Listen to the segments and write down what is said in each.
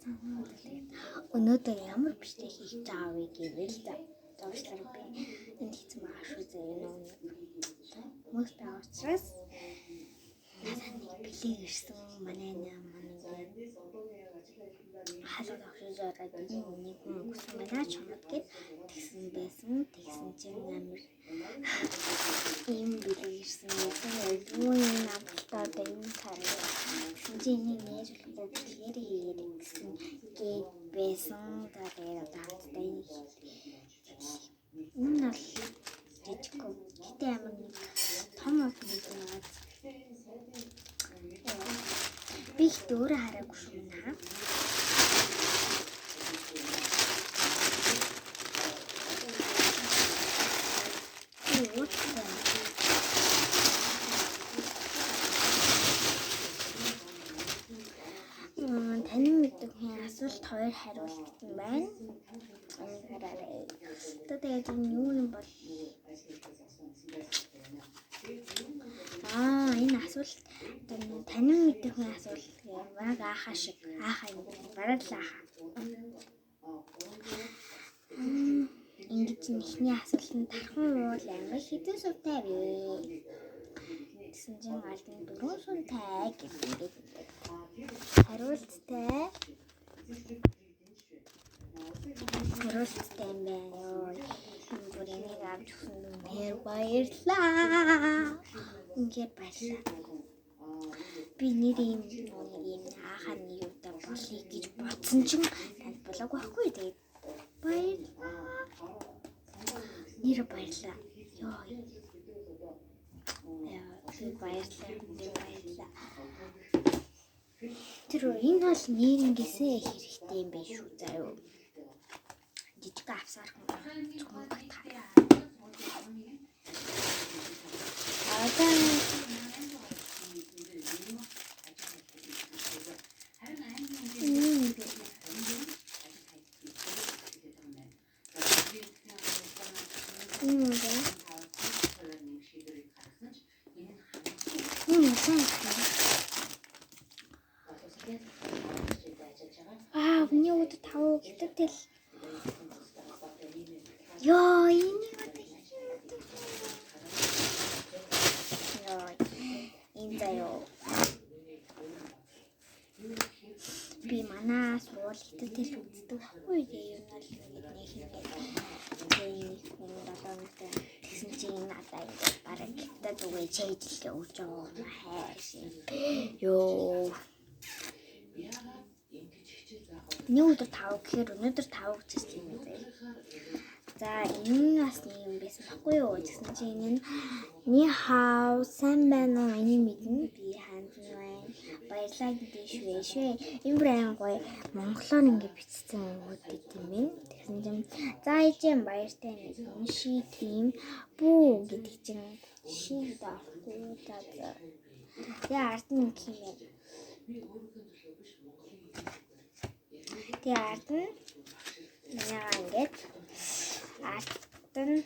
Тэгээд өнөөдөр ямар бичлэг хийж байгаа вэ гэвэл зуршлаар би энд хийсэн байгаа шүү зөө нэг хүмүүс байгаа учраас надад нэг бэлэг ирсэн. Манай маань ингээд халуун огшиж ороод энэ нэг хүн өгсөн байна чамд гэд тэгсэн байсан. Тэгсэн чинь амар ийм бэлэг ирсэн байсан. Юу юм амттай одоо энэ царай. Тэгсэн чинь энийг нээж болохгүй бэлгээр хийгээд гэсэн гээд байсан. За тэгээд одоо хамтдаа энийг энэ бол жижиггүй. Гэтэ амар нэг том бол нэг юм. Би ихтэй өөрөө хараагүй шүү наа. Танин мэддэг хүн асуулт хоёр хариулт юм байна. Энийг хараарай. Одоо тэгээд энэ юу юм бол энэ асуулт одоо танин мэддэг хүн асуулт гэх баг ааха шиг ааха юм байна. Бараг л ааха. Ингэж эхний асуултанд тархан уул аймаг хэдэн сумтай вэ? Тэгсэн чинь алдан 4 сумтай гэж ингээд хариулттай. Хариулттай юм байна. Йоо. Бүр энийг авч өгсөн үнээр баярлаа. Үнээр баярлаа. Би нэр юм нэг юм аахаа нэг удаа болъё гэж бодсон чинь танд болоогүй байхгүй. Тэгээд баярлаа. Нэр баярлаа. Йоо. Яа, баярлаа. Нэр баярлаа. Тэр энэ бол нэрнгээсээ хэрэгтэй юм байна шүү заа юу. Жижиг авсаар зөвхөн багтахаар. Одоо Аа, миний өдөр 5 хятад хэл. Йоо, энийг одоо Йоо, энэ заяо. Би манай сургууль хятад хэл үздэг байхгүй. Тэгээ юм бол ингээд нэг ингээд тэгээ нэг хүн 7 хоногтой тэгсэн чинь надаа ингээд бараг хятад үгээ чэйжлгээ өгч байгаа юм хайш. Йоо. Нэг өдөр 5 гэхээр өнөөдөр 5 гэж хэлсэн юм заяа. За энэ бас нэг юм байсан баггүй юу? Тэгсэн чинь энэ нь ни хав сайн байна уу? Энийг мэднэ. Би хандна байна. Баярлалаа гэдэг швэ швэ. Энэ бүр аян гоё монголоор ингэ бичсэн өгөөд идэм бэ. Тэгсэн чинь за ээжээ баяртай нэг ши тийм бүү гэдэг чинь ши даахгүй за за. Тэгээ ард нь гэх юм бэ. Тэгээ ард нь яа ингээд ард нь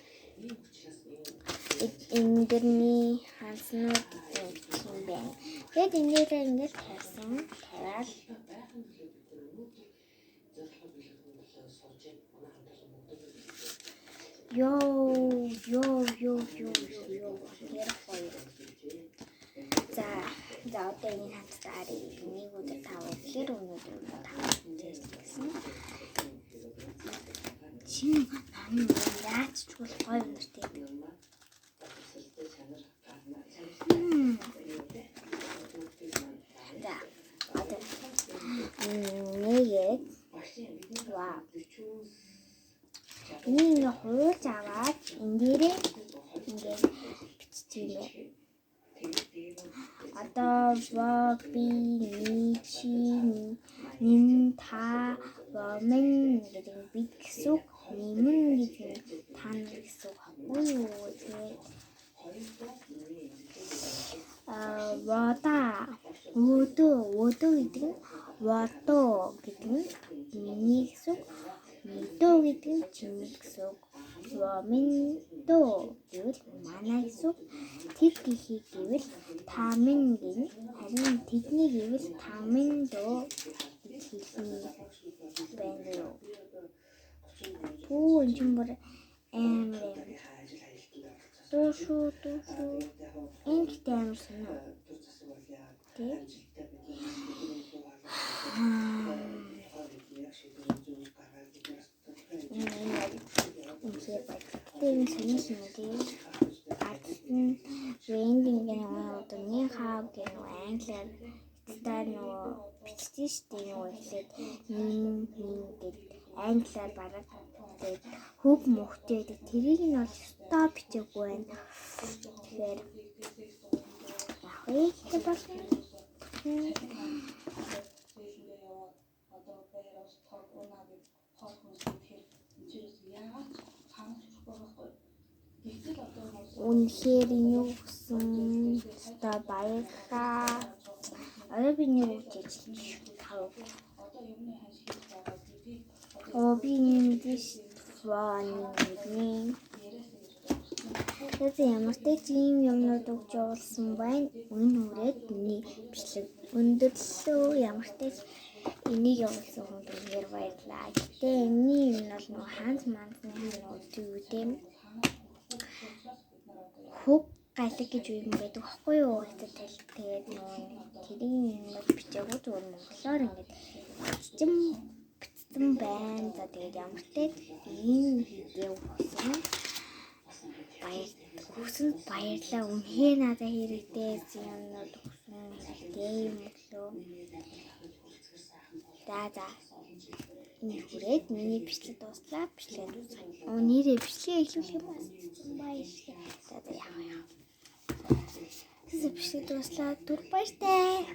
энэ дэрний ханснууд гэдэг бичих юм байна. Тэгээд энэ дээрээ ингээд тавьсан. Тавиал Йоо, ёо, ёо, ёо, ёо. Тэр хоёр. За, за одоо энэ хамтдаа арай нэг өдөр 5 гэхээр өнөөдөр 5 гэсэн. Чиний ном яаж ч бол гоё өнөртэй гэдэг. За, одоо нэгээд вау. Энийг ингээ хуулж аваад энэ дээрээ ингээд бичиж юм байна. Одоо во би ни чи нин та вомен гэдэг нь бид гэсэн үг, нэмэн гэдэг нь та нар гэсэн үг баггүй юу? Тэгээд вода өөдөө өөдөө гэдэг нь водо гэдэг нь миний гэсэн үг, мэдөө гэдэг нь чиний гэсэн үг. Воминдо гэвэл манай гэсэн үг. Тэд гэхийг гэвэл тамин гэнэ. Харин тэдний гэвэл таминдо гэж хэлнэ. Байна юу? Пүү, энэ чинь бүр амар юм. Дуу шүү, дуу шүү. Энэ гэхдээ амар сонин. Тэ? Энэ үнэхээр баярлалаа. Гэтэ энэ сонин юм тий. Ард нь branding гэх нэг одоо 你好 гэх нэг англиар эцдаар нөгөө бичсэн шүү дээ, нөгөө эхлээд нин нин гэд англиар бараг тэгээд хөг мөхтэй гэдэг тэрийг нь бол ёстой бичээгүй байна. Тэгэхээр яг вэ болно. Үнэхээр энэ өгсөн ёстой баярлалаа. Одоо би нэг өгч ажиллаж тав. Оо, би нэг шүү нэг. Тэгээд ямар ч ийм юмнууд өгч явуулсан байна. Энэ хүрээд миний бичлэг өндөрлөө. Ямар ч энийг явуулсан хүнд үнэхээр баярлалаа. Гэтэ энэний юм нь бол нөгөө хаанц маансны нөгөө юу те хөг галиг гэж юм байдаг байхгүй юу? Хятад тал. Тэгээд нөгөө тэрийг юм бол бичээгүй, зүгээр монголоор ингээд бичсэн бичсэн байна. За, тэгээд ямар ч ийм видео өгсөн. Баяр өгсөнд баярлалаа. Үнэхээр надад хэрэгтэй юмнууд өгсөн, хэрэгтэй юм өглөө. За. Энэ хүрээд миний бичлэг дууслаа. Бичлэг дуусгая. Оо, нэрээ бичлэгээ эхлүүлэх юм бас баярлалаа. За, яах яах. Бичлэг дууслаа. Түр баяртай.